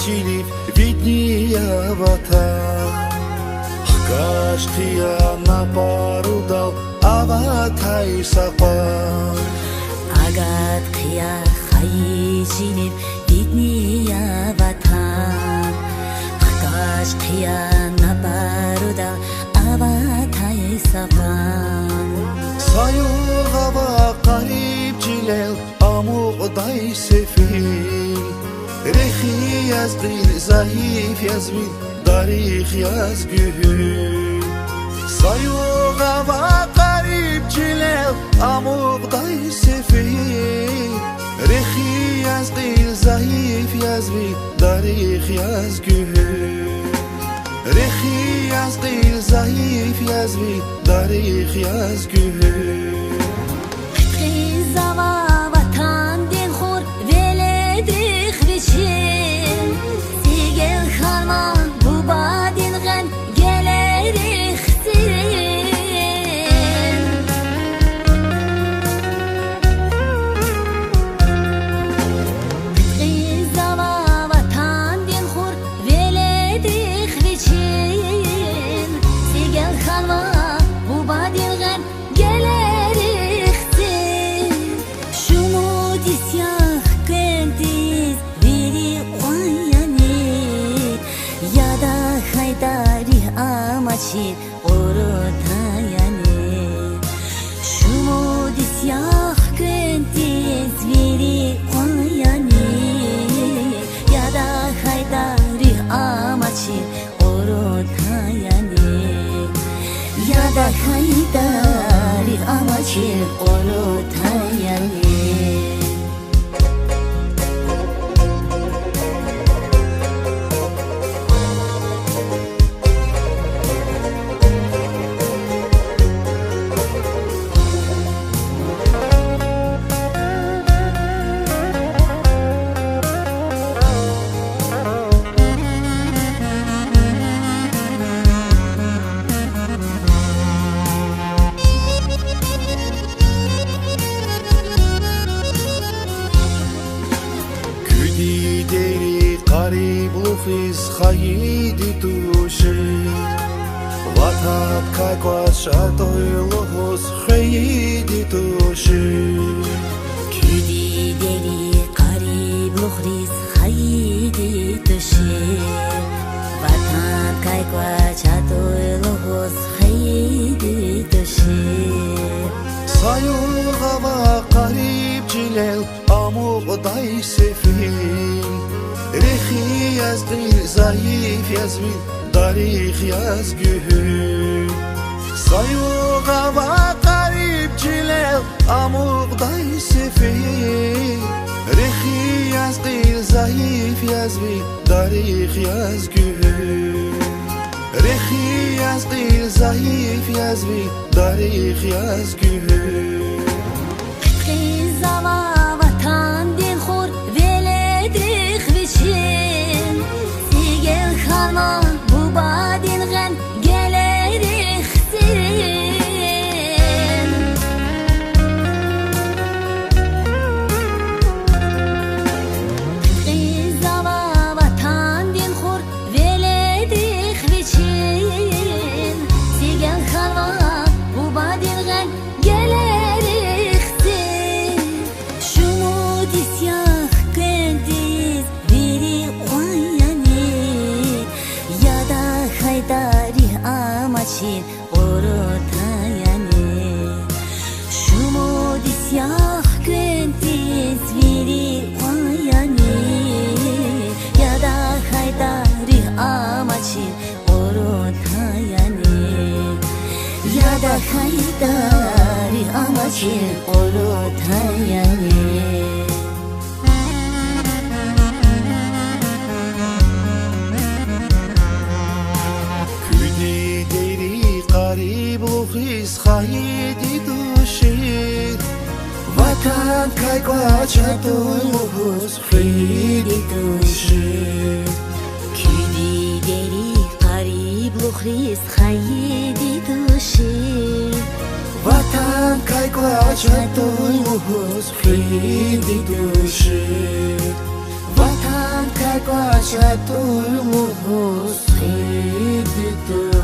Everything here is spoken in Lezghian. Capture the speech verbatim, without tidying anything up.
Чилив видни я ватан, хкаж хъия на парудал аватай са къван. Агат хъия хайи чилив видни я ватан, хкаж хъия на парудал аватай са къван. Са югъ ава къариб чилел амукьдай сефил, рехи яз кьил, зайиф яз вил, дарих яз гуьгьуьл. Са югъ ава къариб чилел амукьдай сефил, рехи яз кьил, зайиф яз вил, дарих яз гуьгьуьл. Рехи яз кьил, зайиф яз вил, дарих яз гуьгьуьл. Хкизава ватандин хур веледрихъ вичин, цӀигел хьанва бубадин гъен гелерихъ цин. Хкизава ватандин хур веледрихъ вичин, цӀигел хьанва бубадин гъен гелерихъ цин. Шумуд йис я хквендиз вири кьван яни, яда хайда руьгь амачир къурутан яни. Шумуд йис я хквендиз вири кьван яни, яда хайда руьгь амачир къурутан яни, яда хайда руьгь амачир къурутан яни. Куь дидейри къариблухриз хайиди тушир, ватандикай кӀвач атӀуй лугьуз хвейиди тушир. Куь дидейри къариблухриз хайиди тушир, ватандикай кӀвач атӀуй лугьуз хвейиди тушир. Са югъ ава къариб чилел амукьдай сефил, рехи яз кьил, зайиф яз вил, дарих яз гуьгьуьл. Са югъ ава къариб чилел амукьдай сефил, рехи яз кьил, зайиф яз вил, дарих яз гуьгьуьл. Рехи яз кьил, зайиф яз вил, дарих яз гуьгьуьл. Хкизава ватандин хур веледрихъ вичин, цӀигел хьанва бубадин гъен гелерихъ цин. Хкизава ватандин хур веледрихъ вичин, цӀигел хьанва бубадин гъен гелерихъ цин. Шумуд йис я хквендиз вири кьван яни, яда хайда руьгь амачир къурутан яни. Шумуд йис я хквендиз вири кьван яни, яда хайда руьгь амачир къурутан яни, яда хайда руьгь амачир къурутан яни. Куь дидейри къариблухриз хайиди тушир, ватандикай кӀвач атӀуй лугьуз хвейиди тушир. Куь дидейри къариблухриз хайиди тушир, ватандикай кӀвач атӀуй лугьуз хвейиди тушир. Ватандикай Аквач гьатур лугьуз хъийиди туш.